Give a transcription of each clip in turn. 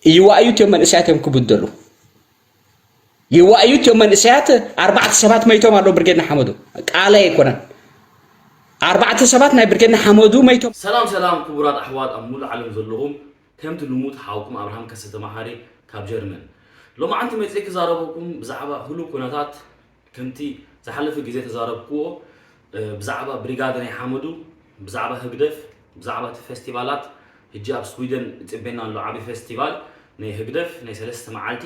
ይዋእዩ እትዮም መንእሰያት እዮም ክብደሉ። ይዋእዩ እትዮም መንእሰያት። ኣርባዕተ ሰባት መይቶም ኣለዉ። ብርጌድ ንሓመዱ ቃለይ ኣይኮነን። ኣርባዕተ ሰባት ናይ ብርጌድ ንሓመዱ መይቶም። ሰላም ሰላም ክቡራት ኣሕዋት ኣብ ሙሉእ ዓለም ዘለኹም፣ ከምቲ ልሙድ ሓውኩም ኣብርሃም ከሰተ መሓሪ ካብ ጀርመን። ሎማዓንቲ መፅእ ክዛረበኩም ብዛዕባ ህሉው ኩነታት፣ ከምቲ ዝሓለፈ ግዜ ተዛረብክዎ ብዛዕባ ብሪጋድ ናይ ሓመዱ፣ ብዛዕባ ህግደፍ፣ ብዛዕባ እቲ ፌስቲቫላት። ሕጂ ኣብ ስዊደን ይፅበየና ኣሎ ዓብዪ ፌስቲቫል ናይ ህግደፍ ናይ ሰለስተ መዓልቲ።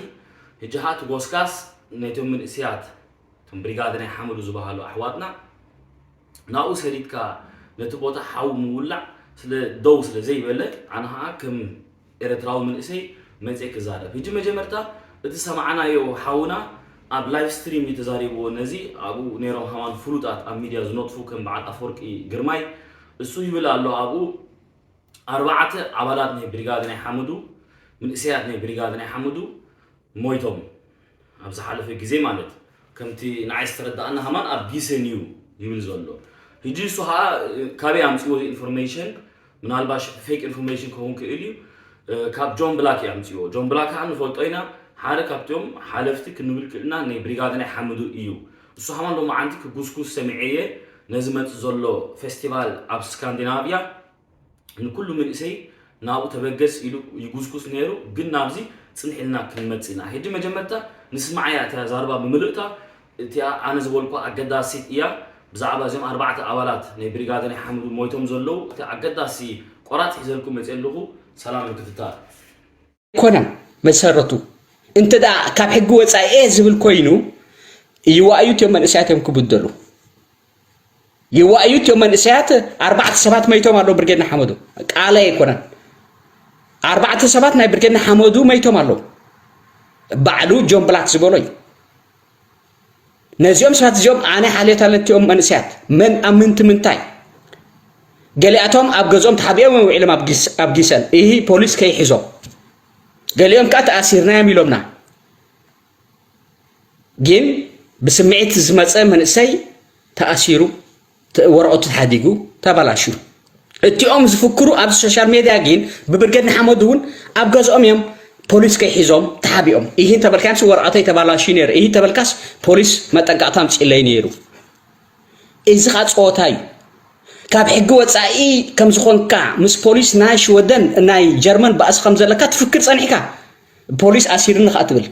ሕጂ ከዓ እቲ ጎስጋስ ነቶም መንእሰያት፣ እቶም ብሪጋድ ናይ ሓመዱ ዝበሃሉ ኣሕዋትና ናብኡ ሰዲድካ ነቲ ቦታ ሓዊ ምውላዕ ስለ ደው ስለ ዘይበለ፣ ኣነ ከዓ ከም ኤረትራዊ መንእሰይ መፅየ ክዛረብ። ሕጂ መጀመርታ እቲ ሰማዕናዮ ሓውና ኣብ ላይቭ ስትሪም እዩ ተዛሪብዎ። ነዚ ኣብኡ ነይሮም ሃማን ፍሉጣት ኣብ ሚድያ ዝነጥፉ ከም በዓል ኣፈወርቂ ግርማይ እሱ ይብል ኣሎ ኣብኡ ኣርባዕተ ኣባላት ናይ ብሪጋድ ናይ ሓመዱ፣ መንእሰያት ናይ ብሪጋድ ናይ ሓመዱ ሞይቶም ኣብ ዝሓለፈ ግዜ ማለት ከምቲ ንዓይ ዝተረዳኣና ሃማን ኣብ ጊሰን እዩ ይብል ዘሎ። ሕጂ እሱ ከዓ ካበይ ኣምፅዎ ኢንፎርሜሽን፣ ምናልባሽ ፌክ ኢንፎርሜሽን ክኸውን ክእል እዩ። ካብ ጆን ብላክ እዩ ኣምፅዎ። ጆን ብላክ ከዓ ንፈልጦ ኢና፣ ሓደ ካብቶም ሓለፍቲ ክንብል ክእልና ናይ ብሪጋድ ናይ ሓመዱ እዩ። እሱ ሃማን ሎማዓንቲ ክጉስጉስ ሰሚዐየ ነዚ መፅ ዘሎ ፌስቲቫል ኣብ ስካንዲናቪያ ንኩሉ መንእሰይ ናብኡ ተበገስ ኢሉ ይጉስጉስ ነይሩ። ግን ናብዚ ፅንሕ ኢልና ክንመፅእ ኢና። ሕጂ መጀመርታ ንስማዓያ እቲያ ዛርባ ብምልእታ፣ እቲኣ ኣነ ዝበልኳ ኣገዳሲት እያ። ብዛዕባ እዚኦም ኣርባዕተ ኣባላት ናይ ብሪጋደ ናይ ሓምዱ ሞይቶም ዘለዉ እቲ ኣገዳሲ ቆራፅ ሒዘልኩም መፅእ ኣለኹ። ሰላም ምክትታል። ኣይኮነን መሰረቱ። እንተ ደኣ ካብ ሕጊ ወጻኢ እየ ዝብል ኮይኑ፣ ይዋእዩ እትዮም መንእሰያት እዮም ክብደሉ። ይዋእዩ እትዮም መንእሰያት። ኣርባዕተ ሰባት መይቶም ኣለዉ ብርጌድ ንሓመዱ። ቃለይ ኣይኮነን። ኣርባዕተ ሰባት ናይ ብርጌድ ንሓመዱ መይቶም ኣለዉ። ባዕሉ ጆን ብላክ ዝበሎ እዩ። ነዚኦም ሰባት እዚኦም ኣነ ሓልዮት ኣለኒ እትዮም መንእሰያት። መን ኣብ ምንቲ ምንታይ? ገሊኣቶም ኣብ ገዝኦም ተሓቢኦም እዮም ውዒሎም ኣብ ጊስ-፣ ኣብ ጊሰን። እሂ ፖሊስ ከይሕዞም። ገሊኦም ከኣ ተኣሲርና እዮም ኢሎምና። ግን ብስምዒት ዝመጸ መንእሰይ ተኣሲሩ፣ ተ-፣ ወረቐቱ ተሓዲጉ፣ ተባላሽዩ። እቲኦም ዝፍክሩ ኣብዚ ሶሻል ሜድያ ግን ብብርጌድ ንሓመዱ እውን ኣብ ገዝኦም እዮም ፖሊስ ከይሒዞም ተሓቢኦም። ይህን ተበልካዮምስ ወረቐተይ ተባላሽዩ ነይሩ፣ ይህ ተበልካስ ፖሊስ መጠንቀቕታ ኣምጺእለይ ነይሩ። እዚ ኸኣ ጸወታ እዩ። ካብ ሕጊ ወጻኢ ከም ዝኾንካ ምስ ፖሊስ ናይ ሽወደን ናይ ጀርመን ባእሲ ከም ዘለካ ትፍክር ጸኒሕካ። ፖሊስ ኣሲርኒ ኸኣ ትብል።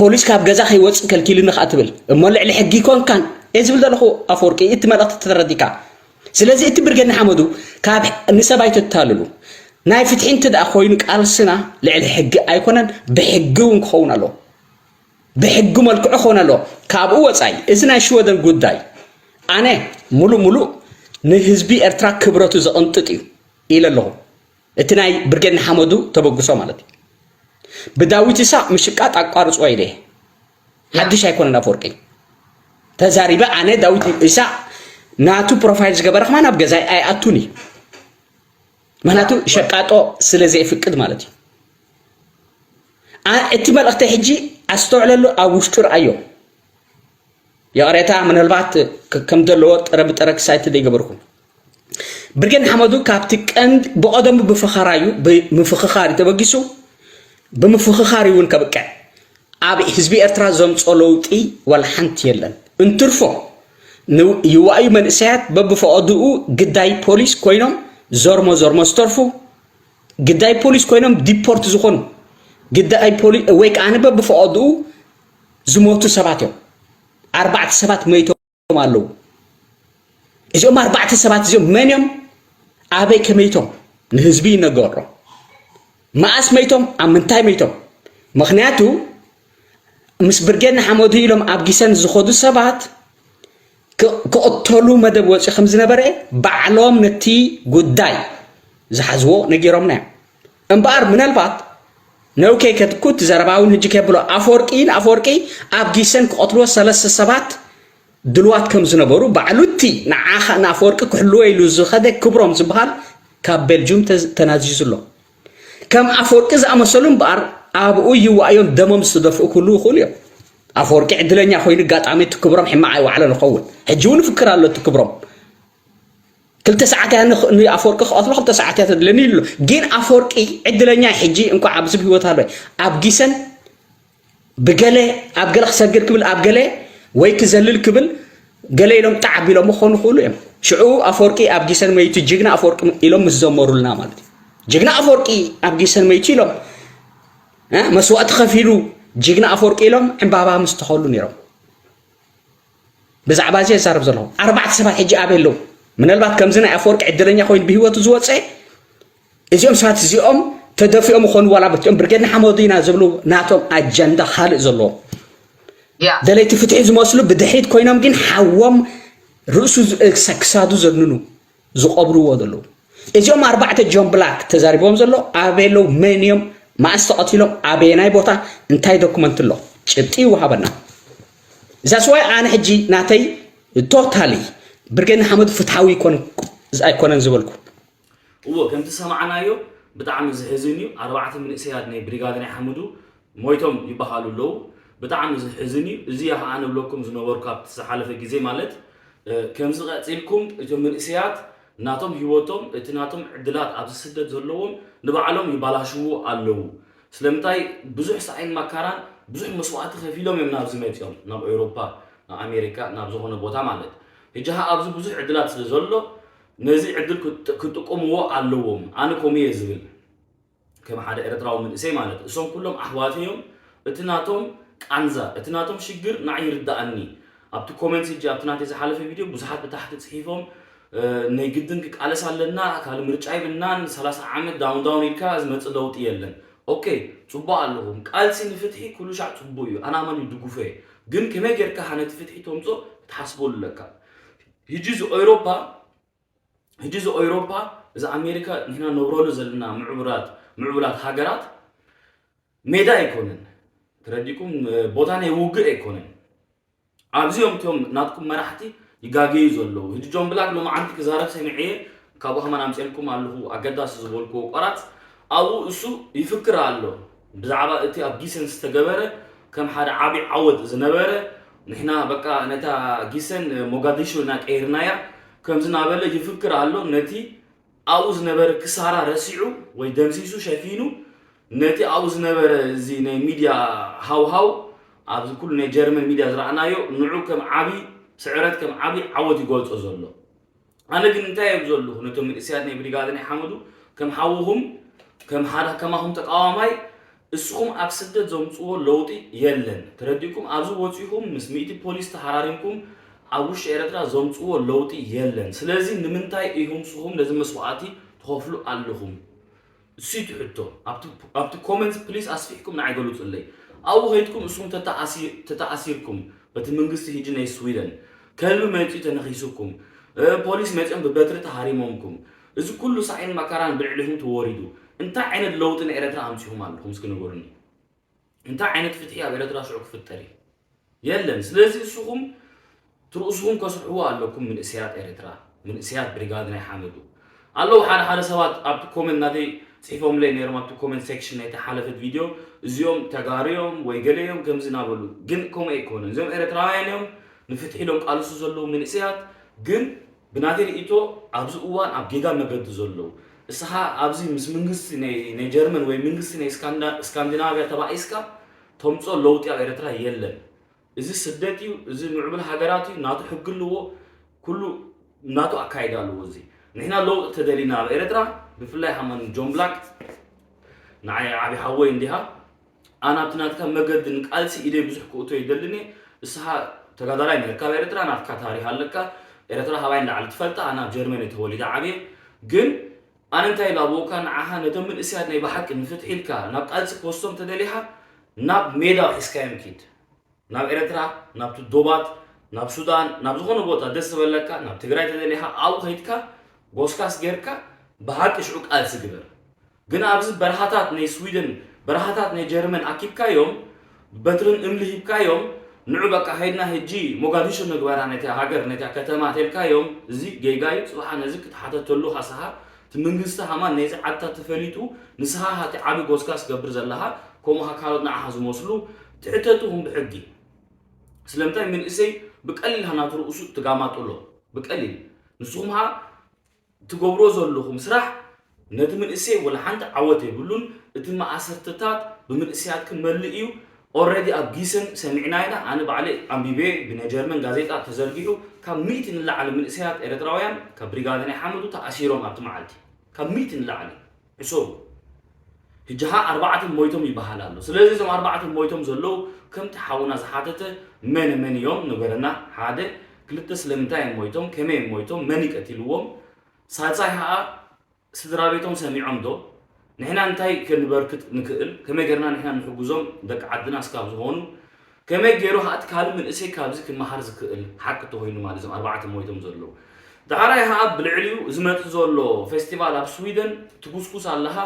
ፖሊስ ካብ ገዛ ከይወጽእ ከልኪልኒ ኸኣ ትብል። እሞ ልዕሊ ሕጊ ይኮንካን እየ ዝብል ዘለኹ ኣፈወርቂ፣ እቲ መልእኽቲ ተረዲእካ። ስለዚ እቲ ብርጌድ ንሓመዱ ካብ ንሰብ ኣይተታልሉ። ናይ ፍትሒ እንተ ደኣ ኮይኑ ቃልስና ልዕሊ ሕጊ ኣይኮነን፣ ብሕጊ እውን ክኸውን ኣለዎ። ብሕጊ መልክዑ ክኸውን ኣለዎ። ካብኡ ወጻኢ እዚ ናይ ሽወደን ጉዳይ ኣነ ሙሉእ ሙሉእ ንህዝቢ ኤርትራ ክብረቱ ዘቕንጥጥ እዩ ኢለ ኣለኹ። እቲ ናይ ብርጌድ ንሓመዱ ተበግሶ ማለት እዩ። ብዳዊት ይሳቅ ምሽቃጥ ኣቋርጽዎ ኢለ እየ። ሓድሽ ኣይኮነን ኣፈወርቂ። ተዛሪበ ኣነ ዳዊት ይሳቅ ናቱ ፕሮፋይል ዝገበረ ከማን ኣብ ገዛይ ኣይኣቱን እዩ። ምክንያቱ ሸቃጦ ስለ ዘይፍቅድ ማለት እዩ። ኣ-፣ እቲ መልእኽተይ ሕጂ ኣስተውዕለሉ፣ ኣብ ውሽጡ ረኣዮ። ይቕሬታ ምናልባት ከ-፣ ከም ዘለዎ ጥረ ብጥረ ክሳይቲ ዘይገበርኩ። ብርጌድ ንሓመዱ ካብቲ ቀንዲ ብቐደሙ ብፈኸራዩ፣ ብምፍኽኻር እዩ ተበጊሱ፣ ብምፍኽኻር እዩ እውን ከብቅዕ። ኣብ ህዝቢ ኤርትራ ዘምጾ ለውጢ ዋላ ሓንቲ የለን። እንትርፎ ን-፣ ይዋእዩ መንእሰያት በብፈቐድኡ ግዳይ ፖሊስ ኮይኖም ዞርሞ ዞርሞ ዝተርፉ፣ ግዳይ ፖሊስ ኮይኖም ዲፖርት ዝኾኑ፣ ግዳይ ፖሊ-፣ ወይ ከኣ በብፈቐድኡ ዝሞቱ ሰባት እዮም። ኣርባዕተ ሰባት መይቶም ኣለዉ። እዚኦም ኣርባዕተ ሰባት እዚኦም መን እዮም? ኣበይ ከ መይቶም? ንህዝቢ ይነገሮ። መኣስ መይቶም? ኣብ ምንታይ መይቶም? ምኽንያቱ ምስ ብርጌድ ንሓመዱ ኢሎም ኣብ ጊሰን ዝኸዱ ሰባት ክ-፣ ክቕተሉ መደብ ወፂኡ ከም ዝነበረ ባዕሎም ነቲ ጉዳይ ዝሓዝዎ ነጊሮምና እዮም። እምበኣር ምናልባት ነውከይ ከትኩት ዘረባ እውን ህጂ ከብሎ ኣፈወርቂ፣ ንኣፈወርቂ ኣብ ጊሰን ክቐትልዎ ሰለስተ ሰባት ድልዋት ከም ዝነበሩ ባዕሉ እቲ ንዓኻ ንኣፈወርቂ ክሕልዎ ኢሉ ዝኸደ ክብሮም ዝበሃል ካብ ቤልጁም ተዝ-፣ ተናዚዙ ኣሎ። ከም ኣፈወርቂ ዝኣመሰሉ እምበኣር ኣብኡ ይዋእዮም ደሞም ዝደፍኡ ክህልዉ ይኽእሉ እዮም። ኣፈወርቂ ዕድለኛ ኮይኑ ኣጋጣሚ እቲ ክብሮም ሕማቕ ኣይወዓለን ይኸውን። ሕጂ እውን ይፍክር ኣሎ እቲ ክብሮም። ክልተ ሰዓት እያ ንኽ- ንኣፈወርቂ ክቐትሎ ክልተ ሰዓት እያ ተድለኒ ኢሉ። ግን ኣፈወርቂ ዕድለኛ ሕጂ እንኳዕ ኣብዚ ብህይወት ኣሎ። ኣብ ጊሰን ብገለ ኣብ ገለ ክሰግር ክብል ኣብ ገለ ወይ ክዘልል ክብል ገለ ኢሎም ጣዕ ኣቢሎም ክኾኑ ይኽእሉ እዮም። ሽዑ ኣፈወርቂ ኣብ ጊሰን መይቱ ጅግና ኣፈወርቂ ኢሎም ምስ ዘመሩልና ማለት እዩ። ጅግና ኣፈወርቂ ኣብ ጊሰን መይቱ ኢሎም እ፣ መስዋእቲ ከፊሉ ጅግና ኣፈወርቂ ኢሎም ዕምባባ ምስ ተኸሉ ነይሮም። ብዛዕባ እዚ የዛርብ ዘለኹ ኣርባዕተ ሰባት ሕጂ ኣበይ ኣለዉ? ምናልባት ከምዚ ናይ ኣፈወርቂ ዕድለኛ ኮይኑ ብህይወቱ ዝወፀ እዚኦም ሰባት እዚኦም ተደፊኦም ይኾኑ ዋላ በቲኦም ብርጌድ ንሓመዱ ኢና ዝብሉ ናቶም ኣጀንዳ ካልእ ዘለዎም ያ ደለይቲ ፍትሒ ዝመስሉ ብድሕሪት ኮይኖም ግን ሓዎም ርእሱ ዝ- ክሳዱ ዘድንኑ ዝቐብርዎ ዘለዉ እዚኦም ኣርባዕተ ጆን ብላክ ተዛሪቦም ዘሎ ኣበይ ኣለዉ መን እዮም መኣስ ተቐቲሎም ኣበየናይ ቦታ እንታይ ዶክመንት ኣሎ ጭብጢ ይወሃበና እዛስ ዋይ ኣነ ሕጂ ናተይ ቶታሊ ብርጌድ ንሓመዱ ፍትሓዊ ኣይኮነን ዝበልኩ እዎ ከምቲ ዝሰማዕናዮ ብጣዕሚ ዝሕዝን እዩ። ኣርባዕተ መንእሰያት ናይ ብሪጋድ ናይ ሓምዱ ሞይቶም ይበሃሉ ኣለዉ። ብጣዕሚ ዝሕዝን እዩ። እዚ እያ ከዓ ንብለኩም ዝነበርኩ ኣብቲ ዝሓለፈ ግዜ ማለት እ፣ ከምዚ ቀፂልኩም እቶም መንእሰያት ናቶም ህይወቶም እቲ ናቶም ዕድላት ኣብዚ ስደት ዘለዎም ንባዕሎም ይባላሽዉ ኣለዉ። ስለምንታይ ብዙሕ ሳዕን መከራን ብዙሕ መስዋእቲ ከፊሎም እዮም ናብዚ መፂኦም ናብ ኤውሮፓ ናብ ኣሜሪካ ናብ ዝኾነ ቦታ ማለት ሕጂ ኸዓ ኣብዚ ብዙሕ ዕድላት ስለ ዘሎ ነዚ ዕድል ክጥ- ክጥቀምዎ ኣለዎም ኣነ ከምኡ እየ ዝብል ከም ሓደ ኤርትራዊ መንእሰይ ማለት እሶም ኩሎም ኣሕዋተይ እዮም እቲ ናቶም ቃንዛ እቲ ናቶም ሽግር ንዓይ ይርድኣኒ ኣብቲ ኮመንት ሕጂ ኣብቲ ናተይ ዝሓለፈ ቪድዮ ብዙሓት ብታሕቲ ፅሒፎም ናይ ግድን ክቃለስ ኣለና ካልእ ምርጫ የብልናን ሰላሳ ዓመት ዳውን ዳውን ኢልካ ዝመፅእ ለውጢ የለን ኦኬ ፅቡቅ ኣለኹም ቃልሲ ንፍትሒ ኩሉ ሻዕ ፅቡቅ እዩ ኣነ ኣማን ይድግፎ እየ ግን ከመይ ጌርካ ነቲ ፍትሒ ተምፅኦ ክትሓስበሉ ኣለካ ሕጂ እዚ ኤውሮፓ ሕጂ እዚ ኤውሮፓ እዚ ኣሜሪካ ንሕና ነብረሉ ዘለና ምዕቡላት ምዕቡላት ሃገራት ሜዳ ኣይኮነን ተረዲኩም ቦታ ናይ ውግእ ኣይኮነን ኣብዚኦም እቶም ናትኩም መራሕቲ ይጋገዩ ዘለዉ ሕጂ ጆን ብላክ ሎማዓንቲ ክዛረብ ሰሚዐየ ካብኡ ከማን ኣምፅኤልኩም ኣለኹ ኣገዳሲ ዝበልክዎ ቆራፅ ኣብኡ እሱ ይፍክር ኣሎ ብዛዕባ እቲ ኣብ ጊሰን ዝተገበረ ከም ሓደ ዓብዪ ዓወት ዝነበረ ንሕና በቃ ነታ ጊሰን ሞጋዲሾ ኢና ቀይርናያ ከምዚ እናበለ ይፍክር ኣሎ ነቲ ኣብኡ ዝነበረ ክሳራ ረሲዑ ወይ ደምሲሱ ሸፊኑ ነቲ ኣብኡ ዝነበረ እዚ ናይ ሚድያ ሃውሃው ኣብዚ ኩሉ ናይ ጀርመን ሚድያ ዝረኣናዮ ንዑ ከም ዓብዪ ስዕረት ከም ዓብዪ ዓወት ይገልፆ ዘሎ ኣነ ግን እንታይ እዮም ዘለኹ ነቶም መንእሰያት ናይ ብሪጋድ ናይ ሓመዱ ከም ሓውኹም ከም ሓደ ከማኹም ተቃዋማይ እስኹም ኣብ ስደት ዘምፅዎ ለውጢ የለን ተረዲእኩም ኣብዚ ወፂኹም ምስ ሚእቲ ፖሊስ ተሃራሪምኩም ኣብ ውሽጢ ኤረትራ ዘምፅዎ ለውጢ የለን ስለዚ ንምንታይ ኢኹም ስኹም ነዚ መስዋዕቲ ትኸፍሉ ኣለኹም እሱ እዩ እቲ ሕቶ ኣብቲ ኮመንት ፕሊስ ኣስፊሕኩም ንዓይ ገሉፁለይ ኣብኡ ከይድኩም እስኹም ተተኣሲርኩም በቲ መንግስቲ ሕጂ ናይ ስዊደን ከልቢ መፂኡ ተነኺሱኩም ፖሊስ መፂኦም ብበትሪ ተሃሪሞምኩም እዚ ኩሉ ሳዕን መከራን ብልዕሊኹም ተወሪዱ እንታይ ዓይነት ለውጢ ንኤረትራ ኣምፂኹም ኣለኹም እስኪ ንገሩኒ እንታይ ዓይነት ፍትሒ ኣብ ኤረትራ ሽዑ ክፍጠር እዩ የለን ስለዚ እስኹም ትርእስኹም ከስርሕዎ ኣለኩም ምንእሰያት ኤረትራ ምንእሰያት ብሪጋድ ናይ ሓመዱ ኣለዉ ሓደ ሓደ ሰባት ኣብቲ ኮመንት ናተይ ፅሒፎምለይ ነይሮም ኣብቲ ኮመንት ሴክሽን ናይቲ ሓለፈት ቪድዮ እዚኦም ተጋርዮም ወይ ገለዮም ከምዚ እናበሉ ግን ከምኡ ኣይኮነን እዚኦም ኤረትራውያን እዮም ንፍትሒ ኢሎም ቃልሱ ዘለዉ ምንእሰያት ግን ብናተይ ርእይቶ ኣብዚ እዋን ኣብ ጌጋ መገዲ ዘለዉ እስኻ ኣብዚ ምስ መንግስቲ ናይ ጀርመን ወይ መንግስቲ ናይ ስካንዲናቪያ ተባኢስካ ተምፅኦ ለውጢ ኣብ ኤረትራ የለን እዚ ስደት እዩ እዚ ምዕቡል ሃገራት እዩ ናቱ ሕጊ ኣለዎ ኩሉ ናቱ ኣካይዳ ኣለዎ እዚ ንሕና ለውጢ ተደሊና ኣብ ኤረትራ ብፍላይ ሃማን ጆን ብላክ ንዓይ ዓብዪ ሓወይ እንዲኻ ኣነ ኣብቲ ናትካ መገዲ ንቃልሲ ኢደይ ብዙሕ ክእቶ ይደልን እየ እስኻ ተጋዳላይ ነርካ ኣብ ኤረትራ ናትካ ታሪክ ኣለካ ኤረትራ ሃባይ ንላዕሊ ትፈልጣ ኣነ ኣብ ጀርመን እየ ተወሊደ ዓብየ ግን ኣነ እንታይ ላብወካ ንዓኻ ነቶም መንእሰያት ናይ ብሓቂ ንፍትሒ ኢልካ ናብ ቃልሲ ክወስዶም ተደሊኻ ናብ ሜዳ ሒዝካዮም ኪድ ናብ ኤረትራ ናብቲ ዶባት ናብ ሱዳን ናብ ዝኾነ ቦታ ደስ ዝበለካ ናብ ትግራይ ተደሊኻ ኣብኡ ከይድካ ጎስካስ ጌርካ ብሓቂ ሽዑ ቃልሲ ግበር ግን ኣብዚ በረሃታት ናይ ስዊድን በረሃታት ናይ ጀርመን ኣኪብካዮም በትርን እምሊ ሂብካዮም ንዑ በቃ ከይድና ሕጂ ሞጋዲሾ ንግበራ ነታ ሃገር ነታ ከተማ ተልካዮም እዚ ጌጋ እዩ ፅባሓ ነዚ ክትሓተተሉ ካሳኻ እቲ መንግስቲ ሃማን ነዚ ዓድታት ተፈሊጡ ንስኻ ሃቲ ዓቢ ጎስጋስ ገብር ዘለኻ ከምኡ ካልኦት ንዓኻ ዝመስሉ ትሕተቱ ኹም ብሕጊ ስለምንታይ መንእሰይ ብቀሊል ሃናቱ ርእሱ ትጋማጥሎ ብቀሊል ንስኹም ሃ ትገብሮ ዘለኹም ስራሕ ነቲ መንእሰይ ወላ ሓንቲ ዓወት የብሉን። እቲ መኣሰርትታት ብምንእሰያትኩም መሊእ እዩ። ኦረዲ ኣብ ጊሰን ሰሚዕና ኢና። ኣነ ባዕለ ኣንቢበ፣ ብናይ ጀርመን ጋዜጣ ተዘርጊሑ ካብ ሚእቲ ንላዕሊ መንእሰያት ኤርትራውያን ካብ ብሪጋደ ናይ ሓመዱ ተኣሲሮም ኣብቲ መዓልቲ ካብ ሚእቲ ንላዕሊ። ሕሰቡ። ሕጂ ኸኣ ኣርባዕተ ሞይቶም ይበሃል ኣሎ። ስለዚ እዞም ኣርባዕተ ሞይቶም ዘለዉ ከምቲ ሓውና ዝሓተተ መን መን እዮም ንገረና። ሓደ ክልተ ስለምንታይ እዮም ሞይቶም፣ ከመይ እዮም ሞይቶም፣ መን እዩ ቀቲልዎም? ሳልሳይ ኸኣ ስድራ ቤቶም ሰሚዖም ዶ? ንሕና እንታይ ከንበርክት ንክእል? ከመይ ጌርና ንሕና ንሕግዞም ደቂ ዓድና እስካብ ዝኾኑ? ከመይ ገይሩ ኸኣ እቲ ካልእ መንእሰይ ካብዚ ክመሃር ዝክእል ሓቂ ተኮይኑ ማለት እዞም ኣርባዕተ ሞይቶም ዘለዉ? ዳሕራይ ኸኣ ብልዕሊኡ ዝመጽእ ዘሎ ፌስቲቫል ኣብ ስዊደን ትጉስጉስ ኣለኻ፣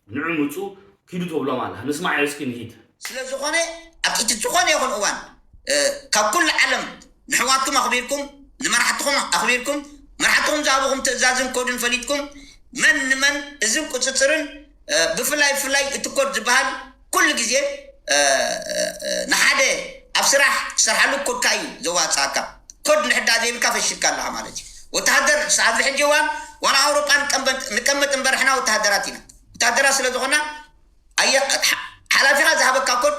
ንዑ ምጹ ኪዱ ተብሎም ኣለኻ። ንስማዕ እስኪ ንሂድ። ስለ ዝኾነ ኣብ ትሕቲ ዝኾነ ይኹን እዋን ካብ ኩሉ ዓለም ንሕዋትኩም ኣኽቢርኩም ንመራሕትኹም ኣኽቢርኩም መራሕትኹም ዝሃብኹም ትእዛዝን ኮድን ፈሊጥኩም መን ንመን እዝን ቁፅፅርን ብፍላይ ብፍላይ እቲ ኮድ ዝበሃል ኩሉ ግዜ ንሓደ ኣብ ስራሕ ትሰርሓሉ ኮድካ እዩ ዘዋፅኣካ። ኮድ እንድሕር ደኣ ዘይብልካ ፈሺልካ ኣለኻ ማለት እዩ። ወተሃደር ኣብዚ ሕጂ እዋን ዋላ ኣውሮጳ ንቀመጥ እምበር ንሕና ወተሃደራት ኢና። ወተሃደራት ስለ ዝኾና ሓላፊኻ ዝሃበካ ኮድ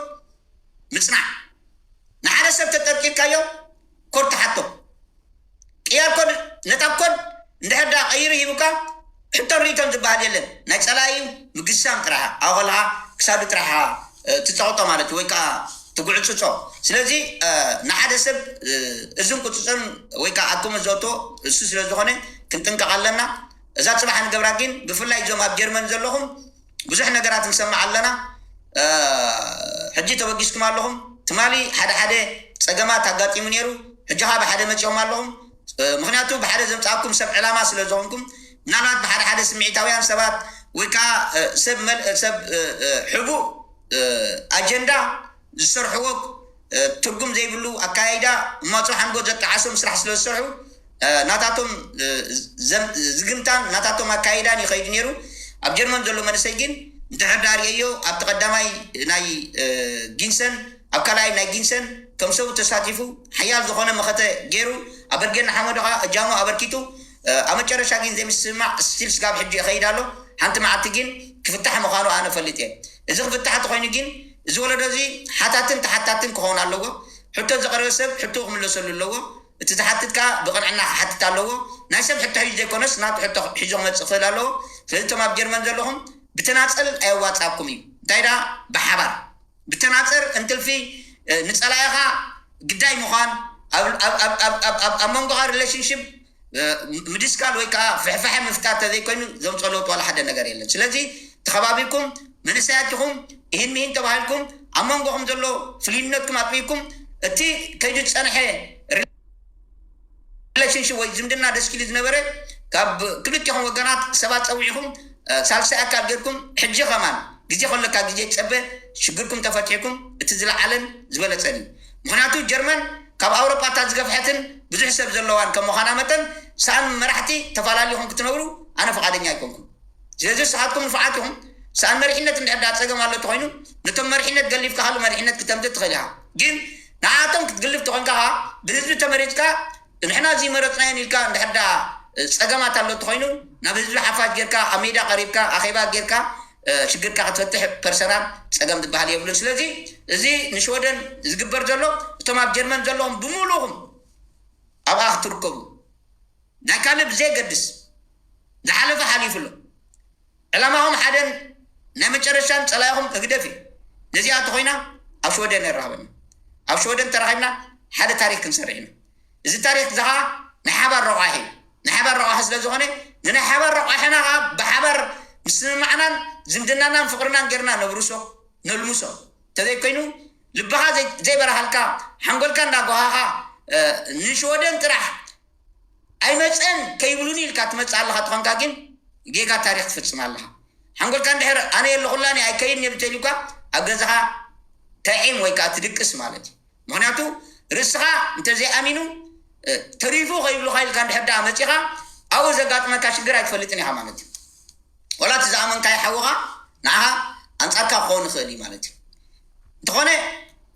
ምፅናዕ። ንሓደ ሰብ ተጠርጢርካዮ ኮድ ትሓቶ። ቅያር ኮድ ነታ ኮድ እንድሕር ደኣ ቀይሩ ሂቡካ ሕቶን ርእይቶን ዝበሃል የለን። ናይ ፀላኢ ምግሳም ጥራሕ ኣብኡ ከለኻ ክሳዱ ጥራሕ ትፀቕጦ ማለት እዩ ወይ ከዓ ትጉዕፅፆ። ስለዚ ንሓደ ሰብ እዝን ቁፅፅርን ወይ ከዓ ኣኩም ዘእቶ እሱ ስለ ዝኾነ ክንጥንቀቕ ኣለና። እዛ ፅባሕ ንገብራ ግን ብፍላይ እዞም ኣብ ጀርመን ዘለኹም ብዙሕ ነገራት ንሰምዕ ኣለና። ሕጂ ተበጊስኩም ኣለኹም። ትማሊ ሓደ ሓደ ፀገማት ኣጋጢሙ ነይሩ። ሕጂ ከዓ ብሓደ መፂኦም ኣለኹም። ምክንያቱ ብሓደ ዘምፃእኩም ሰብ ዕላማ ስለ ዝኾንኩም ምናልባት ብሓደ ሓደ ስምዒታውያን ሰባት ወይ ከዓ ሰብ ሰብ ሕቡእ ኣጀንዳ ዝሰርሕዎ ትርጉም ዘይብሉ ኣካያይዳ እማፅባሕ ንጎ ዘጣዓሶም ስራሕ ስለ ዝሰርሑ ናታቶም ዝግምታን ናታቶም ኣካይዳን ይኸይድ ነይሩ። ኣብ ጀርመን ዘሎ መንእሰይ ግን እንድሕር ዳ ርእየዮ ኣብቲ ቀዳማይ ናይ ጊንሰን ኣብ ካልኣይ ናይ ጊንሰን ከም ሰቡ ተሳቲፉ ሓያል ዝኾነ መኸተ ገይሩ ኣብ በርጌድ ንሓመዱ ከዓ እጃሙ ኣበርኪቱ ኣብ መጨረሻ ግን ዘይምስምማዕ ስቲል ስጋብ ሕጂ ይኸይድ ኣሎ። ሓንቲ መዓልቲ ግን ክፍታሕ ምዃኑ ኣነ ፈልጥ እየ። እዚ ክፍታሕ ተኾይኑ ግን እዚ ወለዶ እዚ ሓታትን ተሓታትን ክኸውን ኣለዎ። ሕቶ ዘቕረበ ሰብ ሕቶ ክምለሰሉ ኣለዎ። እቲ ዝሓትት ከዓ ብቕንዕና ክሓትት ኣለዎ። ናይ ሰብ ሕቶ ሒዙ ዘይኮነስ ናቱ ሕቶ ሒዞ ክመፅእ ክኽእል ኣለዎ። ስለዚ እቶም ኣብ ጀርመን ዘለኹም ብተናፀል ኣየዋፅኣኩም እዩ። እንታይ ደኣ ብሓባር ብተናፀር እንትልፊ ንፀላኢኻ ግዳይ ምዃን ኣብ መንጎኻ ሪሌሽንሽፕ ምድስካል ወይ ከዓ ፍሕፋሐ ምፍጣር ተዘይኮይኑ ዘምፀኦ ለውጢ ዋላ ሓደ ነገር የለን። ስለዚ ተኸባቢርኩም መንእሰያት ኢኹም ኢህን ምሂን ተባሂልኩም ኣብ መንጎኹም ዘሎ ፍልይነትኩም ኣጥቢቅኩም እቲ ከይዱ ዝፀንሐ ሪሌሽንሽፕ ወይ ዝምድና ደስኪሉ ዝነበረ ካብ ክልቲኹም ወገናት ሰባት ፀዊዕኹም ሳልሳይ ኣካል ገርኩም ሕጂ ከማን ግዜ ከለካ ግዜ ፀበ ሽግርኩም ተፈቲሕኩም እቲ ዝለዓለን ዝበለፀን እዩ። ምክንያቱ ጀርመን ካብ ኣውሮጳ እታ ዝገፍሐትን ብዙሕ ሰብ ዘለዋን ከም ምዃና መጠን ሰኣን መራሕቲ ተፈላለኹም ክትነብሩ ኣነ ፈቓደኛ ኣይኮንኩም። ስለዚ ንስኻትኩም ንፉዓት ኢኹም። ሰኣን መሪሕነት እንድሕር ዳ ፀገም ኣሎ ተኾይኑ ነቶም መሪሕነት ገሊፍካ ካልእ መሪሕነት ክተምፅእ ትኽእል ኢኻ። ግን ንዓቶም ክትግልፍ ተኾይንካ ከዓ ብህዝቢ ተመሪፅካ ንሕና እዚ መረፅናዮን ኢልካ እንድሕር ዳ ፀገማት ኣሎ ተኾይኑ ናብ ህዝቢ ሓፋሽ ጌርካ ኣብ ሜዳ ቀሪብካ ኣኼባ ጌርካ ሽግርካ ክትፈትሕ ፐርሰናል ፀገም ዝበሃል የብሉን። ስለዚ እዚ ንሽወደን ዝግበር ዘሎ እቶም ኣብ ጀርመን ዘለኹም ብምሉኹም ኣብኣ ክትርከቡ ናይ ካልእ ብዘየገድስ ዝሓለፈ ሓሊፉ ኣሎ። ዕላማኹም ሓደን ናይ መጨረሻን ፀላኢኹም ህግደፍ እዩ። ነዚኣ ተኾይና ኣብ ሽወደን የራኽበና። ኣብ ሽወደን ተራኺብና ሓደ ታሪክ ክንሰርሕ ኢና። እዚ ታሪክ እዚ ከዓ ናይ ሓባር ረቋሒ እዩ። ናይ ሓባር ረቋሒ ስለ ዝኾነ ንናይ ሓባር ረቋሒና ከዓ ብሓባር ምስምማዕናን ዝምድናናን ፍቕርናን ጌርና ነብርሶ ነልምሶ። እንተዘይኮይኑ ልብኻ ዘይበራሃልካ ሓንጎልካ እንዳጓሃኻ ንሽወደን ጥራሕ ኣይመፀን ከይብሉኒ ኢልካ ትመፅእ ኣለኻ ትኾንካ ግን ጌጋ ታሪክ ትፍፅም ኣለኻ። ሓንጎልካ እንድሕር ኣነ የለኹላኒ ኣይከይድን እየ ብተይሉካ ኣብ ገዛኻ ተዒም ወይ ከዓ ትድቅስ ማለት እዩ። ምክንያቱ ርእስኻ እንተዘይኣሚኑ ተሪፉ ከይብሉካ ኢልካ እንድሕር ደኣ መፂኻ ኣብኡ ዘጋጥመካ ሽግር ኣይትፈልጥን ኢኻ ማለት እዩ። ወላ እቲ ዝኣመንካዮ ሓውኻ ንዓኻ ኣንፃርካ ክኸውን ይኽእል እዩ ማለት እዩ። እንተኾነ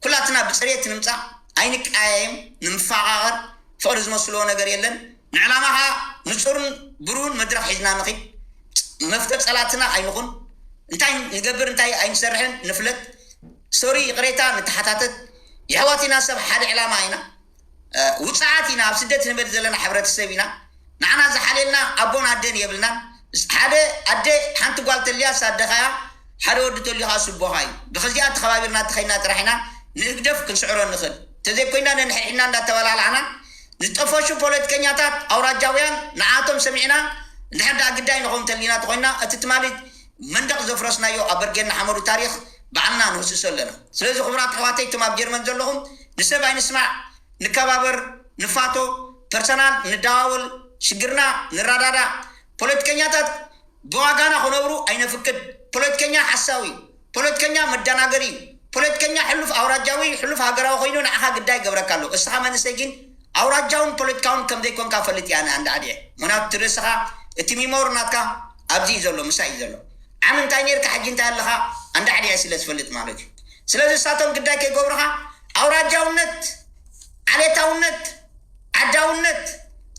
ኩላትና ብፅሬት ንምፃእ ኣይንቀያየም፣ ንምፈቓቐር፣ ፍቕሪ ዝመስልዎ ነገር የለን። ንዕላማኻ ንጹርን ብሩህን መድረኽ ሒዝና ንኺድ። መፍተ ጸላትና ኣይንኹን። እንታይ ንገብር እንታይ ኣይንሰርሕን ንፍለጥ። ሶሪ ይቕሬታ ንተሓታተት። የሕዋት ኢና፣ ሰብ ሓደ ዕላማ ኢና። ውፅዓት ኢና፣ ኣብ ስደት ንበል ዘለና ሕብረተሰብ ኢና። ንዓና ዝሓልየልና ኣቦን ኣደን የብልናን። ሓደ ኣደ ሓንቲ ጓል ተልያ ሳደኻያ፣ ሓደ ወዲ ተልዩ ከዓ ስቦኻ እዩ። ብኸዚኣ ተኸባቢርና ተኸይና ጥራሕ ኢና ንህግደፍ ክንስዕሮ ንኽእል። እንተዘይኮይና ነንሕድሕድና እንዳተበላላዕና ዝጠፈሹ ፖለቲከኛታት ኣውራጃውያን ንዓቶም ሰሚዕና እንድሕር ደኣ ግዳይ ንኸውን ተሊና ተኾይና እቲ ትማሊ መንደቕ ዘፍረስናዮ ኣብ በርጌና ሓመዱ ታሪኽ ባዕልና ንህስሶ ኣለና። ስለዚ ክቡራት ኣሕዋተይ እቶም ኣብ ጀርመን ዘለኹም ንሰብ ኣይንስማዕ፣ ንከባበር፣ ንፋቶ፣ ፐርሰናል ንደዋወል፣ ሽግርና ንረዳዳእ። ፖለቲከኛታት ብዋጋና ክነብሩ ኣይነፍቅድ። ፖለቲከኛ ሓሳዊ፣ ፖለቲከኛ መደናገሪ፣ ፖለቲከኛ ሕሉፍ ኣውራጃዊ፣ ሕሉፍ ሃገራዊ ኮይኑ ንዓኻ ግዳይ ይገብረካ ኣሎ። እስኻ መንእሰይ ግን ኣውራጃውን ፖለቲካውን ከም ዘይኮንካ ፈልጥ እያ ኣነ ኣንዳዕዲዐ። ምክንያቱ እቲ ርእስኻ እቲ ሚሞሪ ናትካ ኣብዚ እዩ ዘሎ፣ ምሳይ እዩ ዘሎ። ዓሚ እንታይ ነርካ ሕጂ እንታይ ኣለኻ ኣንዳዕዲዐ ስለ ዝፈልጥ ማለት እዩ። ስለዚ እሳቶም ግዳይ ከይገብሩኻ ኣውራጃውነት፣ ዓሌታውነት፣ ዓዳውነት፣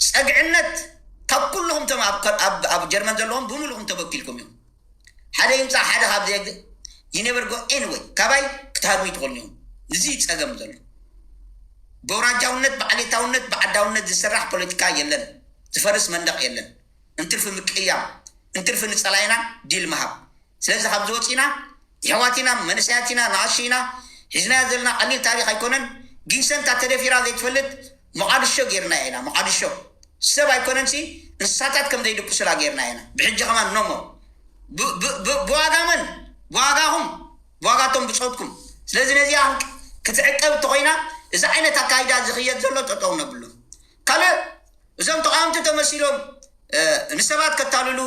ጸግዕነት ካብ ኩልኹም ቶም ኣብ ጀርመን ዘለኹም ብምሉኹም ተበኪልኩም እዮም። ሓደ ይምፃእ ሓደ ካብ ዘየግ you never go anywhere ካባይ ክትሃድሙ ይትኽእሉ እዮም። እዚ ጸገም ዘሎ ብኣውራጃውነት ብዓሌታውነት ብዓዳውነት ዝስራሕ ፖለቲካ የለን። ዝፈርስ መንደቕ የለን። እንትርፊ ምቅያም፣ እንትርፊ ንጸላይና ዲል ምሃብ። ስለዚ ካብ ዝወፂና የሕዋት ኢና፣ መንእሰያት ኢና፣ ንኣሽ ኢና። ሒዝናዮ ዘለና ቀሊል ታሪኽ ኣይኮነን። ጊንሰን እታ ተደፊራ ዘይትፈልጥ ሞቓድሾ ጌርናያ ኢና። ሞቓድሾ ሰብ ኣይኮነንሲ እንስሳታት ከም ዘይድቅሱላ ጌርናያ ኢና። ብሕጂ ከማን ኖሞ ብዋጋ መን ብዋጋኹም ብዋጋቶም ብፆትኩም። ስለዚ ነዚኣ ክትዕቀብ እንተኮይና እዚ ዓይነት ኣካይዳ ዝኽየድ ዘሎ ጠጠው ነብሎ። ካልእ እዞም ተቃወምቲ ተመሲሎም ንሰባት ከታልሉ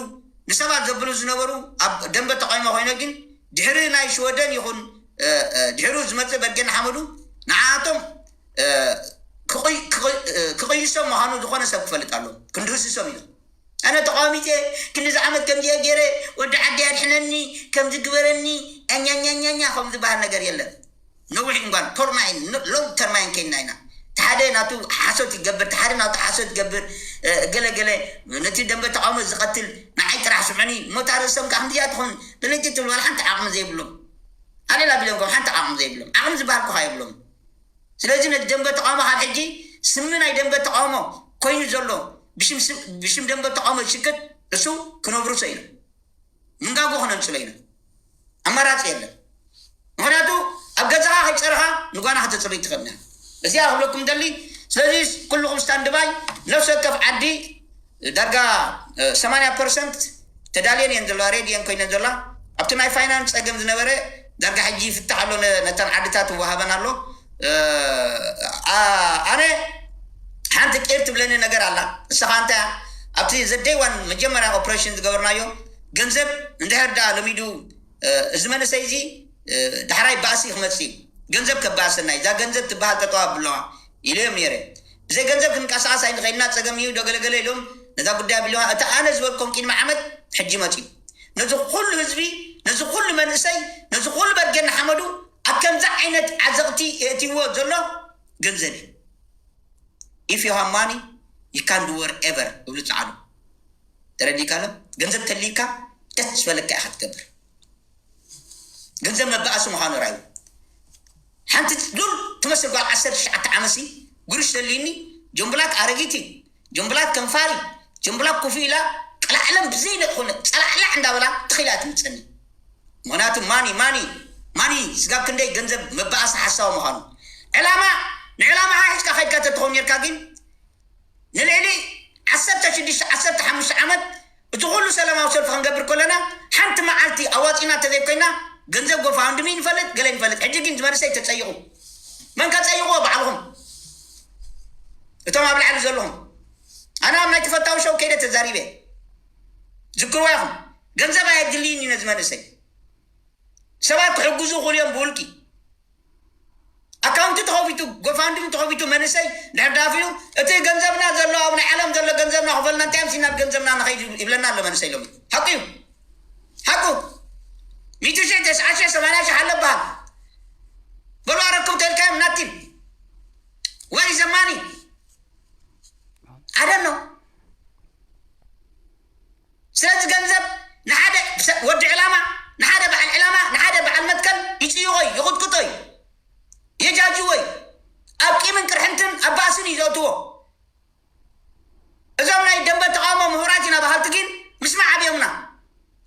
ንሰባት ዘብሉ ዝነበሩ ኣብ ደንበ ተቃውሞ ኮይነ ግን ድሕሪ ናይ ሽወደን ይኹን ድሕሩ ዝመፅእ በርጌ ንሓመዱ ንዓቶም ክቕይሶም ምዃኑ ዝኾነ ሰብ ክፈልጥ ኣሎ። ክንድህስሶም ኢሎም ኣነ ተቃዋሚት እየ ክንዲ ዝዓመት ከምዚ እየ ገይረ ወዲ ዓዲ ኣድሕነኒ ከምዚ ግበረኒ ኣኛኛኛኛ ከም ዝበሃል ነገር የለን። ነዊሕ እምባን ፖርማይን ሎንግ ተርማይን ከይና ኢና። ሓደ ናቱ ሓሶት ይገብር ሓደ ናቱ ሓሶት ይገብር። ገለገለ ነቲ ደንበ ተቃውሞ ዝቀትል ንዓይ ጥራሕ ስምዑኒ። ሞታ ርእሶም ከዓ ክንዲያ ትኾን ድልይቲ ትብል ዋላ ሓንቲ ዓቕሚ ዘይብሎም ኣሌላ ቢሎም ከም ሓንቲ ዓቕሚ ዘይብሎም ዓቕሚ ዝበሃል ኮካ የብሎም። ስለዚ ነቲ ደንበ ተቃውሞ ካብ ሕጂ ስሚ ናይ ደንበ ተቃውሞ ኮይኑ ዘሎ ብሽም ደንበ ተቃውሞ ዝሽቅጥ እሱ ክነብሩ ሰኢና ምንጋጎ ክነምፅሎ ኢና። ኣማራፂ የለን። ምክንያቱ ኣብ ገዛኻ ከይፀርኻ ንጓና ከተፅሪ ትኽእል እዚኣ ክብለኩም ደሊ። ስለዚ ኩልኩም ስታንድባይ ነፍሲ ወከፍ ዓዲ ዳርጋ ሰማንያ ፐርሰንት ተዳልየን እየን ዘለዋ ሬዲ እየን ኮይነን ዘለዋ። ኣብቲ ናይ ፋይናንስ ፀገም ዝነበረ ዳርጋ ሕጂ ይፍታሕ ኣሎ። ነተን ዓድታት ይወሃበን ኣሎ። ኣነ ሓንቲ ቂር ትብለኒ ነገር ኣላ። ንስኻ እንታይ ኣብቲ ዘደይዋን መጀመርያ ኦፕሬሽን ዝገበርናዮ ገንዘብ እንድሕር ደኣ ለሚዱ እዚ መንእሰይ እዚ ዳሕራይ ባእሲ ክመፅእ ገንዘብ ከባእሰና እዛ ገንዘብ ትበሃል ጠጠዋ ብለዋ ኢለዮም ነይረ። ብዘይ ገንዘብ ክንቀሳቀስ ኣይንኸይድና ፀገም እዩ ዶ ገለገለ ኢሎም ነዛ ጉዳይ ኣቢልዋ። እቲ ኣነ ዝበልኮም ቅድሚ ዓመት ሕጂ መፅዩ ነዚ ኩሉ ህዝቢ ነዚ ኩሉ መንእሰይ ነዚ ኩሉ በርጌ እናሓመዱ ኣብ ከምዚ ዓይነት ዓዘቕቲ የእትይዎ ዘሎ ገንዘብ እዩ። If you have money you can do whatever እብሉ ፃዕዱ ተረዲካ ሎ ገንዘብ ተልይካ ደስ ዝበለካ ኢኻ ትገብር። ገንዘብ መበኣሲ ምዃኑ ራዩ ሓንቲ ሉል ትመስል ጓል ዓሰርተ ትሽዓተ ዓመሲ ጉርሽ ዘልዩኒ ጆምብላክ ኣረጊቲ ጆምብላክ ከንፋሪ ጆምብላክ ኩፍ ኢላ ቀላዕለም ብዘይ ዝኾነ ጸላዕላዕ እንዳበላ ትኽኢላ ትምፀኒ። ምክንያቱ ማኒ ማኒ ማኒ ስጋብ ክንደይ ገንዘብ መበኣሲ ሓሳዊ ምዃኑ ዕላማ ንዕላማ ሓሕዝካ ከድካ ተትኸውን ነርካ ግን ንልዕሊ ዓሰርተ ሽዱሽተ ዓሰርተ ሓሙሽተ ዓመት እቲ ኩሉ ሰላማዊ ሰልፊ ክንገብር ከለና ሓንቲ መዓልቲ ኣዋፂና እንተዘይኮይና ገንዘብ ጎፋንድሚ ንፈልጥ ገለ ንፈልጥ ሕጂ ግን ዝመንሰይ ተፀይቑ መን ከፀይቑዎ ባዕልኹም እቶም ኣብ ላዕሊ ዘለኹም ኣነ ኣብ ናይ ተፈታዊ ሸው ከይደ ተዛሪበ ዝክርዋ ኢኹም ገንዘብ ኣየድልይን እዩ ነዚ መንእሰይ ሰባት ክሕግዙ ይኽእሉ እዮም ብውልቂ ኣካውንቲ ተኸፊቱ ጎፋንድሚ ተኸፊቱ መንእሰይ ድሕር ዳፊኡ እቲ ገንዘብና ዘሎ ኣብ ናይ ዓለም ዘሎ ገንዘብና ክፈልና እንታይ ኣምሲና ብ ገንዘብና ንኸይድ ይብለና ኣሎ መንእሰይ ሎሚ ሓቁ እዩ ሓቁ ሚእቲ ሺሕ ተስዓ ሺሕ ሰማንያ ሺሕ ኣሎ በሃል በሉ ኣረክቡ ተልካዮም ናቲም ወይ ዘማኒ ኣደኖ ስለዚ ገንዘብ ንሓደ ሰብ ወዲ ዕላማ፣ ንሓደ በዓል ዕላማ፣ ንሓደ በዓል መትከል ይጽይቖ እዩ፣ ይቕጥቅጦ እዩ፣ የጃጅዎ እዩ። ኣብ ቂምን ቅርሕንትን ኣብ ባእስን እዩ ዘእትዎ። እዞም ናይ ደንበ ተቓውሞ ምሁራት ኢና በሃልቲ ግን ምስማዕ ኣብዮምና።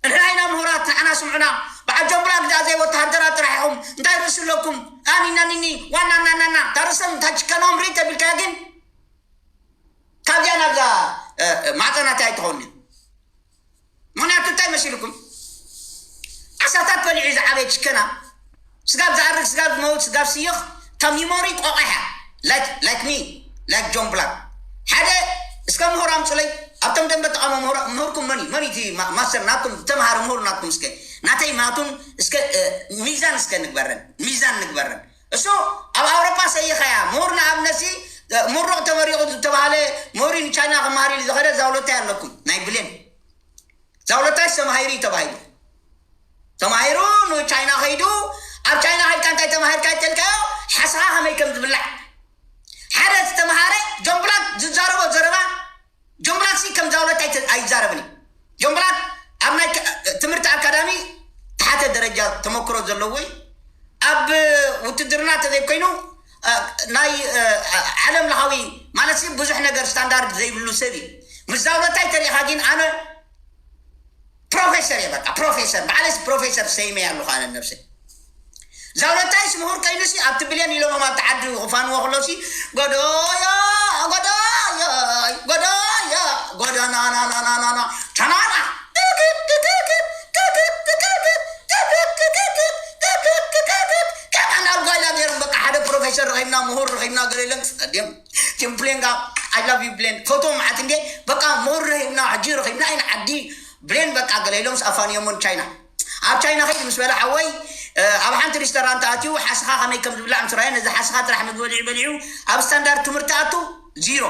ንሕና ኢና ምሁራት፣ ንዓና ስምዑና። በዓል ጆምብላ ግዳ ዘይ ወተሃደራት ጥራሕ ኢኹም እንታይ ርእሲ ኣለኩም? ኣኒና ኒኒ ዋና ናናና ታርሰም ታችከኖም ሪተ ቢልካ ግን ካብዚኣ ናብዛ ማዕጠናት ኣይትኸውን። ምክንያቱ እንታይ መሲልኩም? ዓሳታት በሊዑ ዝዓበየ ችከና ስጋብ ዝኣርግ፣ ስጋብ ዝመውት፣ ስጋብ ስይኽ ካብ ሚሞሪ ቆቐሐ። Like me, like ጆን ብላክ። ሓደ እስከ ምሁር ኣምፁለይ። ኣብቶም ደንበ ተቃውሞ ምሁር፣ ምሁርኩም መን እዩ? መን እዩ እቲ ማስተር ናትኩም? ተምሃሪ ምሁር ናትኩም እስከ ናተይ ናቱን እስከ ሚዛን እስከ ንግበረን፣ ሚዛን ንግበረን። እሱ ኣብ ኣውሮፓ ሰይኸያ ምሁር ንኣብነሲ ምሩቕ ተመሪቑ ዝተባሃለ ምሁር ንቻይና ክመሃር ኢሉ ዝኸደ ዛውለታይ ኣለኩም ናይ ብሌን ዛውለታይ ተማሂሩ እዩ ተባሂሉ። ተማሂሩ ንቻይና ከይዱ ኣብ ቻይና ከይድካ እንታይ ተማሂርካ ይተልካዮ ሓስኻ ከመይ ከም ዝብላዕ ሓደ ዝተምሃረ ጆምብላክ ዝዛረቦ ዘረባ ጆምብላክ ሲ ከም ዛውለታይ ኣይዛረብን እዩ። ጆምብላክ ኣብ ናይ ትምህርቲ ኣካዳሚ ተሓተ ደረጃ ተመክሮ ዘለዎ እዩ። ኣብ ውትድርና ተዘይኮይኑ ናይ ዓለም ለኻዊ ማለት ብዙሕ ነገር ስታንዳርድ ዘይብሉ ሰብ እዩ። ምስ ዛውለታይ ተሪኢኻ ግን ኣነ ፕሮፌሰር እየ በቃ ፕሮፌሰር ባዕለስ ፕሮፌሰር ሰይመ ያሉ ካነ ነብሰ ዛውለታይስ ምሁር ከይኑሲ ኣብቲ ብልዮን ኢሎም ኣብቲ ዓዲ ክፋንዎ ከሎሲ ጎዶዮ ጎዶዮ ጎዶዮ ጎዶናናናናናና ቻናና ከማን ኣብ ጓይላ ገይሮም በቃ ሓደ ፕሮፌሰር ረኺብና ምሁር ረኺብና ገለ ኢሎም ጸዲም ቲም ብሌን ጋ I love you ብሌን ፎቶ መዓት እንዴ በቃ ምሁር ረኺብና ሕጂ ረኺብና ኢና ዓዲ ብሌን በቃ ገለ ኢሎም ኣፋንዮሞን ቻይና ኣብ ቻይና ከይድ ምስ በለ ሓወይ ኣብ ሓንቲ ሪስቶራንት ኣትዩ ሓስኻ ከመይ ከም ዝብላዕ ምስ ረኣየ ነዚ ሓስኻ ጥራሕ ምግቢ በሊዑ በሊዑ ኣብ ስታንዳርድ ትምህርቲ ኣቱ ዚሮ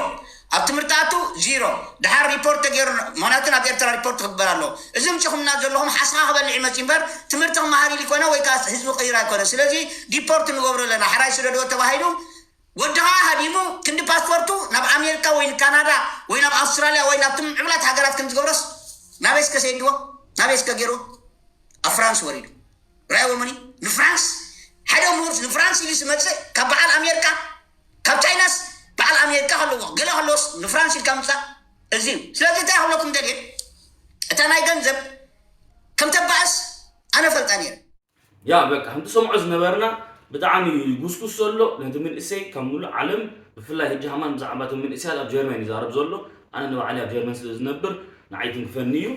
ኣብ ትምህርቲ ኣቱ ዚሮ ድሓር ሪፖርት ተገይሩ ምክንያቱ ናብ ኤርትራ ሪፖርት ክግበር ኣለዎ እዚ ምጭኹምና ዘለኹም ሓስኻ ክበልዕ ይመፅ እምበር ትምህርቲ ክመሃር ኢሉ ይኮነ ወይ ከዓ ህዝቢ ቀይሩ ኣይኮነ ስለዚ ዲፖርት ንገብሮ ኣለና ሕራይ ስደድዎ ተባሂሉ ወዲ ከዓ ሃዲሙ ክንዲ ፓስፖርቱ ናብ ኣሜሪካ ወይ ንካናዳ ወይ ናብ ኣውስትራልያ ወይ ናብ ትምዕብላት ሃገራት ከም ዝገብሮስ ናበይ እስከ ሰይድዎ ናበይ እስከ ገይርዎ ኣብ ፍራንስ ወሪዱ ራይዎ መኒ ንፍራንስ ሓደ ምሁር ንፍራንስ ኢሉ ዝመፅእ ካብ በዓል ኣሜሪካ ካብ ቻይናስ በዓል ኣሜሪካ ከለዎ ገለ ከለዎስ ንፍራንስ ኢልካ ምፃእ እዚ እዩ ስለዚ እንታይ ክብለኩም ደልየ እታ ናይ ገንዘብ ከም ተባእስ ኣነ ፈልጣ ነይረ ያ በቃ ከም ትሰምዖ ዝነበርና ብጣዕሚ ጉስጉስ ዘሎ ነቲ መንእሰይ ካብ ሙሉእ ዓለም ብፍላይ ሕጂ ሃማን ብዛዕባ እቶም መንእሰያት ኣብ ጀርመን ይዛረብ ዘሎ ኣነ ንባዕለይ ኣብ ጀርመን ስለ ዝነብር ንዓይ ትንክፈኒ እዩ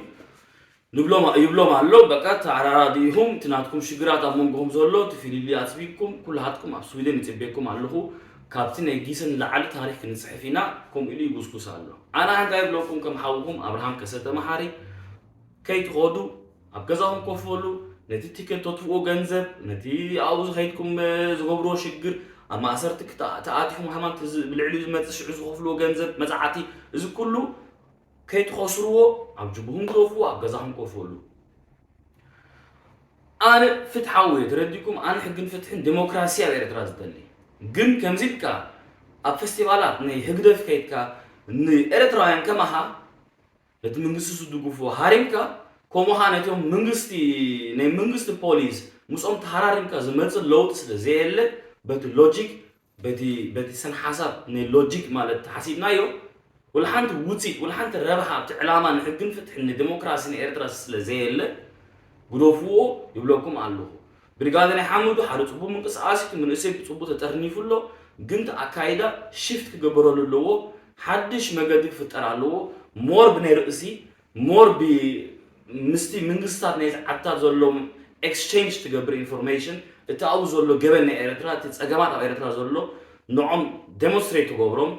ንብሎም ይብሎም ኣሎ በቃ ተዓራራዲ ኢኹም እቲ ናትኩም ሽግራት ኣብ መንጎኹም ዘሎ እቲ ፍልልይ ኣፅቢብኩም ኩላሃትኩም ኣብ ስዊደን ይፅበየኩም ኣለኹ ካብቲ ናይ ጊሰን ንላዕሊ ታሪክ ክንፅሕፍ ኢና ከምኡ ኢሉ ይጉስጉስ ኣሎ ኣነ እንታይ ይብለኩም ከም ሓውኹም ኣብርሃም ከሰተ መሓሪ ከይትኸዱ ኣብ ገዛኹም ኮፍ በሉ ነቲ ቲኬት ተጥፍኡ ገንዘብ ነቲ ኣብኡ ዝኸይድኩም ዝገብርዎ ሽግር ኣብ ማእሰርቲ ተኣቲኹም ሃማን ብልዕሊኡ ዝመፅእ ሽዑ ዝኸፍልዎ ገንዘብ መፅዓቲ እዚ ኩሉ ከይትኸስርዎ ኣብ ጅቡኹም ግደፍዎ ኣብ ገዛኹም ኮፍ በሉ ኣነ ፍትሓዊ እየ ተረዲኩም ኣነ ሕግን ፍትሕን ዴሞክራሲ ኣብ ኤርትራ ዝደሊ ግን ከምዚ ኢልካ ኣብ ፌስቲቫላት ናይ ህግደፍ ከይድካ ንኤርትራውያን ከማኻ ነቲ መንግስቲ ዝድግፉ ሃሪምካ ከምኡ ኸዓ ነቶም መንግስቲ ናይ መንግስቲ ፖሊስ ምስኦም ተሃራሪምካ ዝመፅእ ለውጢ ስለ ዘየለ በቲ ሎጂክ በቲ በቲ ስነ ሓሳብ ናይ ሎጂክ ማለት ተሓሲብናዮ ወላ ሓንቲ ውፅኢት ወላ ሓንቲ ረብሓ ኣብቲ ዕላማ ንሕግን ፍትሕን ንዲሞክራሲ ንኤርትራ ስለ ዘየለ ግደፍዎ ይብለኩም ኣለኹ ብድጋዘ ናይ ሓመዱ ሓደ ፅቡቅ ምንቅስቃስ እቲ መንእሰይ ብፅቡቅ ተጠርኒፉ ኣሎ ግን እቲ ኣካይዳ ሽፍት ክገበረሉ ኣለዎ ሓድሽ መገዲ ክፍጠር ኣለዎ more ብናይ ርእሲ more ብ ምስቲ መንግስታት ናይዚ ዓድታት ዘለዎም exchange ትገብር information እቲ ኣብኡ ዘሎ ገበን ናይ ኤርትራ እቲ ፀገማት ኣብ ኤርትራ ዘሎ ንዖም demonstrate ትገብሮም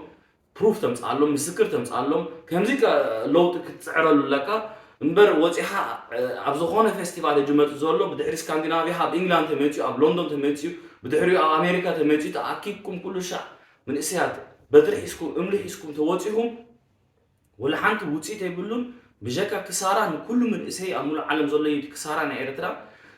proof ተምፅኣሎም ምስክር ተምፅኣሎም ከምዚ ለውጢ ክትፅዕረሉ ኣለካ እምበር ወፂኻ ኣብ ዝኾነ festival ሕጂ መፂኡ ዘሎ ብድሕሪ ስካንዲናቪያ ኣብ ኢንግላንድ ተመፂኡ ኣብ ሎንዶን ተመፂኡ ብድሕሪኡ ኣብ ኣሜሪካ ተመፂኡ ተኣኪብኩም ኩሉ ሻዕ መንእሰያት በትሪ ሒዝኩም እምኒ ሒዝኩም ተወፂኹም ወላ ሓንቲ ውፅኢት የብሉን ብጀካ ክሳራ ንኩሉ መንእሰይ ኣብ ሙሉእ ዓለም ዘሎ እዩ ክሳራ ናይ ኤርትራ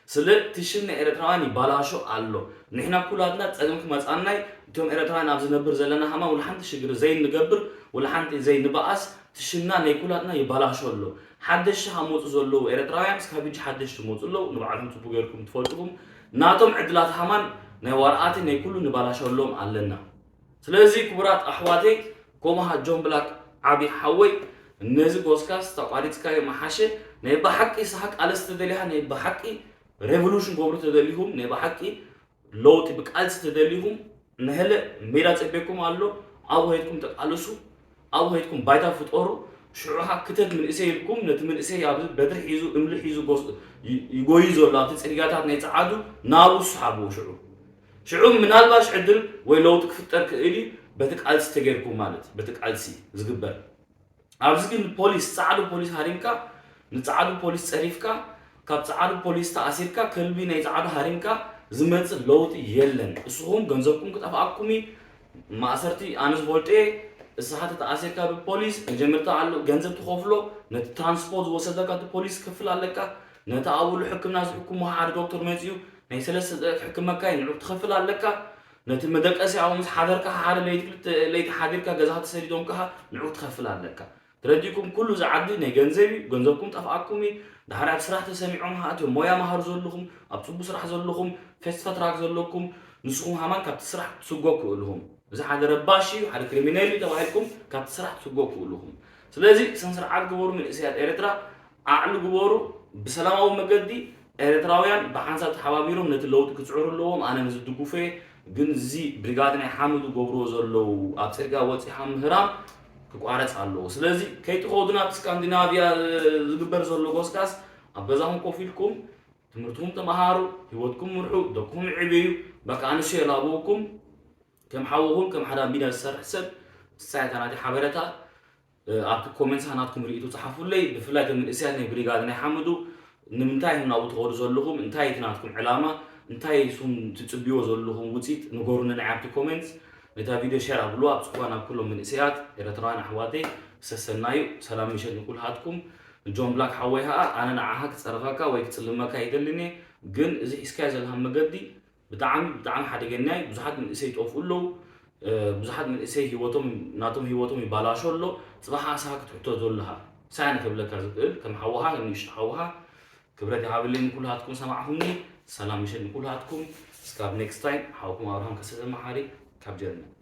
ስለ እቲ ሽም ናይ ኤርትራውያን ይባላሾ ኣሎ። ንሕና ኩላትና ጸገም ክመጻናይ እቶም ኤርትራውያን ኣብ ዝነብር ዘለና ሃማ ወላ ሓንቲ ሽግር ዘይንገብር፣ ወላ ሓንቲ ዘይንበኣስ፣ እቲ ሽምና ናይ ኩላትና ይባላሾ ኣሎ። ሓደሽቲ ሃመጹ ዘለዉ ኤርትራውያን እስካብ ሕጂ ሓደሽቲ መጹ ኣለዉ። ንባዕልኩም ጽቡቅ ገይርኩም ትፈልጥኹም። ናቶም ዕድላት ሃማን ናይ ዋርኣቲ ናይ ኩሉ ንባላሾሎም ኣለና። ስለዚ ክቡራት ኣሕዋተይ፣ ኮማሃ ጆን ብላክ ዓቢ ሓወይ፣ ነዚ ጎስካስ ተቋሪጽካዮ መሓሸ። ናይ ብሓቂ ስኻ ቃልሲ ተደሊኻ ናይ ብሓቂ ሬቮሉሽን ገብሩ ተደሊኹም፣ ናይ ብሓቂ ለውጢ ብቃልሲ ተደሊኹም፣ ንህለ ሜዳ ጸቤኩም ኣሎ። ኣብኡ ሄድኩም ተቃልሱ፣ ኣብኡ ሄድኩም ባይታ ፍጠሩ። ሽዑኻ ክተት ምንእሰይ ኢልኩም ነቲ ምንእሰይ ኣብ በትሪ ሒዙ እምሊ ሒዙ ጎስ ይጎዩ ዘሎ ኣብቲ ጽርግያታት ናይ ጸዓዱ ናብኡ ስሓብዎ። ሽዑ ሽዑ ምናልባሽ ዕድል ወይ ለውጢ ክፍጠር ክእል እዩ፣ በቲ ቃልሲ ተገይርኩም ማለት በቲ ቃልሲ ዝግበር። ኣብዚ ግን ፖሊስ ጻዕዱ ፖሊስ ሃሪምካ ንጻዕዱ ፖሊስ ጸሪፍካ ካብ ጻዕዱ ፖሊስ ተኣሲርካ ከልቢ ናይ ጻዕዱ ሃሪምካ ዝመጽእ ለውጢ የለን። እስኹም ገንዘብኩም ክጠፍኣኩም እዩ። ማእሰርቲ ኣነ ዝፈልጦ እየ። እስኻ ተተኣሲርካ ብፖሊስ መጀመርታ ኣሎ ገንዘብ ትኸፍሎ። ነቲ ትራንስፖርት ዝወሰደካ እቲ ፖሊስ ክፍል ኣለካ። ነቲ ኣብኡ ሕክምና ዝሕክሞ ሓደ ዶክተር መጺኡ ናይ ሰለስተ ደቂቕ ክሕክመካ እዩ፣ ንዑ ክትኸፍል ኣለካ። ነቲ መደቀሲ ኣብኡ ምስ ሓደርካ ሓደ ለይቲ ክልተ ለይቲ ሓዲርካ ገዛኻ ተሰዲዶም ከኣ ንዑ ክትኸፍል ኣለካ። ተረዲእኩም ኩሉ እዚ ዓዲ ናይ ገንዘብ እዩ፣ ገንዘብኩም ጠፍኣኩም እዩ። ድሓር ኣብ ስራሕ ተሰሚዖም ሃእትዮም ሞያ መሃሩ ዘለኹም ኣብ ጽቡቅ ስራሕ ዘለኹም ፌስት ፈትራክ ዘለኩም ንስኹም ሃማን ካብቲ ስራሕ ክትስጎ ክእልኹም እዚ ሓደ ረባሽ እዩ ሓደ ክሪሚነል እዩ ተባሂልኩም ካብቲ ስራሕ ክትስጎ ክእልኹም። ስለዚ ስነ ስርዓት ግበሩ። መንእሰያት ኤርትራ ኣዕሉ ግበሩ። ብሰላማዊ መገዲ ኤርትራውያን ብሓንሳብ ተሓባቢሮም ነቲ ለውጢ ክጽዕሩ ኣለዎም። ኣነ ነዚ ድጉፈ። ግን እዚ ብሪጋድ ናይ ሓምዱ ገብርዎ ዘለዉ ኣብ ጽርግያ ወጺኻ ምህራም ክቋረጽ ኣለዎ። ስለዚ ከይትኸዱ ናብ ስካንዲናቪያ ዝግበር ዘሎ ጎስጋስ ኣብ ገዛኹም ኮፍ ኢልኩም ትምህርትኩም ተመሃሩ፣ ህይወትኩም ምርሑ፣ ደቅኹም ይዕብዩ። በቃ ኣንስዮ የላብውኩም። ከም ሓውኹም ከም ሓደ ኣብ ሚድያ ዝሰርሕ ሰብ ንሳ እያ እታ ናተይ ሓበረታ። ኣብቲ ኮሜንትስ ናትኩም ርእይቶ ጸሓፉለይ። ብፍላይ እቶም መንእሰያት ናይ ብሪጋድ ናይ ሓምዱ ንምንታይ ኢኹም ናብኡ ትኸዱ ዘለኹም? እንታይ እቲ ናትኩም ዕላማ? እንታይ ኢኹም ትጽብይዎ ዘለኹም ውጽኢት? ንገሩኒ ንዓይ ኣብቲ ኮሜንትስ። ነታ ቪድዮ ሸር ኣብልዋ፣ ኣብጽሕዋ ናብ ኩሎም መንእሰያት ኤረትራውያን ኣሕዋተይ። ሰሰናዩ፣ ሰላም ምሸት ንኩልሃትኩም። ንጆን ብላክ ሓወይ ኸኣ ኣነ ንዓኻ ክጸርፈካ ወይ ክጽልመካ ኣይደልን እየ፣ ግን እዚ ሒዝካዮ ዘለኻ መገዲ ብጣዕሚ ብጣዕሚ ሓደገኛ እዩ። ብዙሓት መንእሰይ ይጠፍኡ ኣለዉ። ብዙሓት መንእሰይ ህይወቶም ናቶም ህይወቶም ይባላሾ ኣሎ። ጽባሕ ኣስኻ ክትሕቶ ዘለኻ ሳይ ኣነ ከብለካ ዝኽእል ከም ሓውኻ ከም ንእሽቶ ሓውኻ ክብረት ይሃብለይ ንኩልሃትኩም ሰማዕኹምኒ። ሰላም ምሸት ንኩልሃትኩም። እስካብ ኔክስት ታይም ሓውኩም ኣብርሃም ከሰተ መሓሪ ካብ ጀርመን።